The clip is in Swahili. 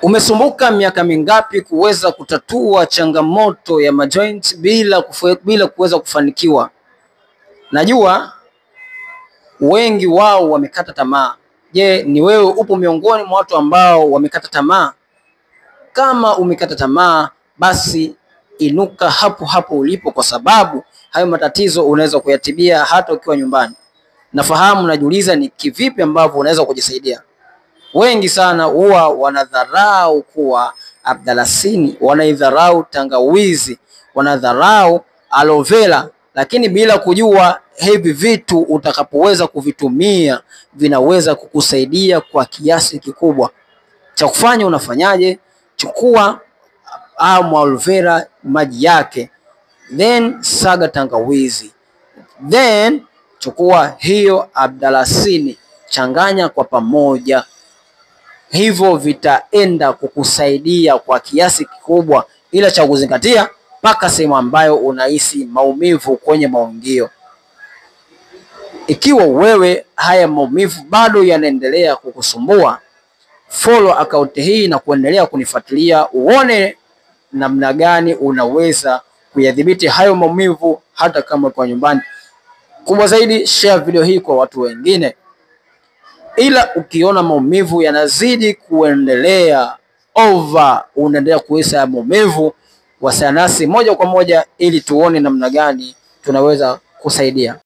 Umesumbuka miaka mingapi kuweza kutatua changamoto ya majoint bila kuweza kufanikiwa? Najua wengi wao wamekata tamaa. Je, ni wewe upo miongoni mwa watu ambao wamekata tamaa? Kama umekata tamaa, basi inuka hapo hapo ulipo, kwa sababu hayo matatizo unaweza kuyatibia hata ukiwa nyumbani. Nafahamu, najiuliza ni kivipi ambavyo unaweza kujisaidia. Wengi sana huwa wanadharau kuwa abdalasini, wanaidharau tangawizi, wanadharau aloe vera, lakini bila kujua hivi vitu utakapoweza kuvitumia vinaweza kukusaidia kwa kiasi kikubwa. Cha kufanya unafanyaje? Chukua aloe vera maji yake, then saga tangawizi, then chukua hiyo abdalasini, changanya kwa pamoja. Hivyo vitaenda kukusaidia kwa kiasi kikubwa, ila cha kuzingatia mpaka sehemu ambayo unahisi maumivu kwenye maungio. Ikiwa wewe haya maumivu bado yanaendelea kukusumbua, follow akaunti hii na kuendelea kunifuatilia uone namna gani unaweza kuyadhibiti hayo maumivu hata kama kwa nyumbani. Kubwa zaidi, share video hii kwa watu wengine. Ila ukiona maumivu yanazidi kuendelea over, unaendelea kuhisi haya maumivu, wasiliana nasi moja kwa moja ili tuone namna gani tunaweza kusaidia.